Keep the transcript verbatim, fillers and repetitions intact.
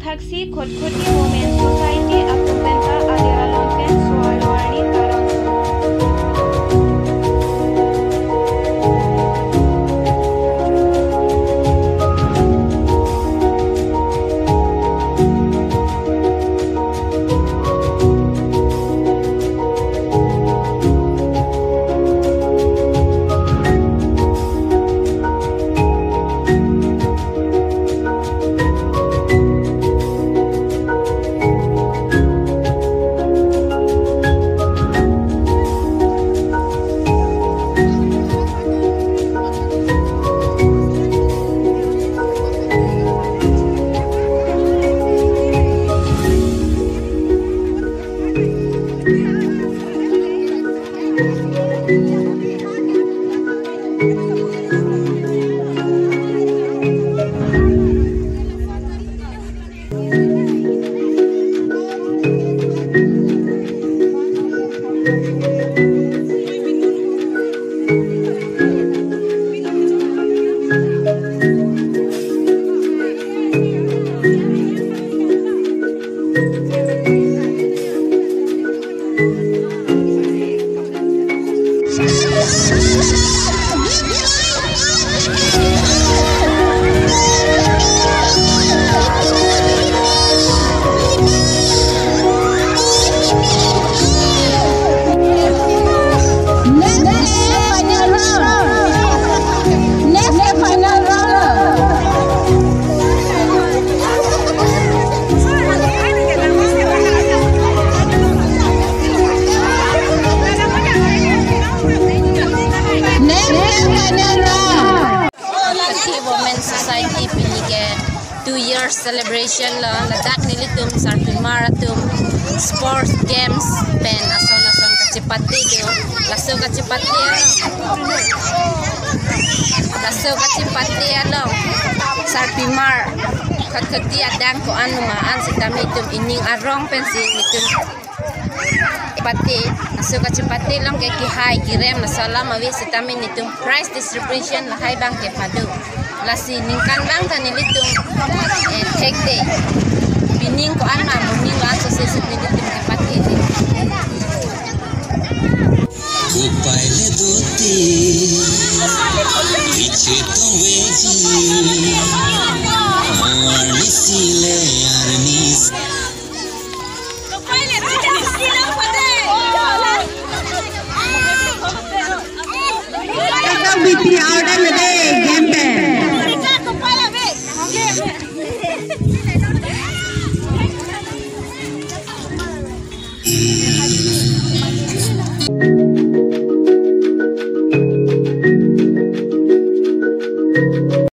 Thaksi Khatkhati Women Society atum penta alir along pen so-arni arni tarang. Next, final round. Next, final round. Next, final round. Khatkhati Women Society pini ke two years celebration lo, ladak nelitum sarpimar atum sports games pen ason ason kachepate do. Laso kachepate along, laso kachepate along sarpimar Khatkhati adang ko-an ma an sitame itum ining arong pensi itum pate, laso kachepate along ke kehai kerem laso alam ave sitame nelitum prize distribution lahai abang ke pado. Lasi ningkan abang ta nelitum, eh, thekde. Pining ko-an ma moning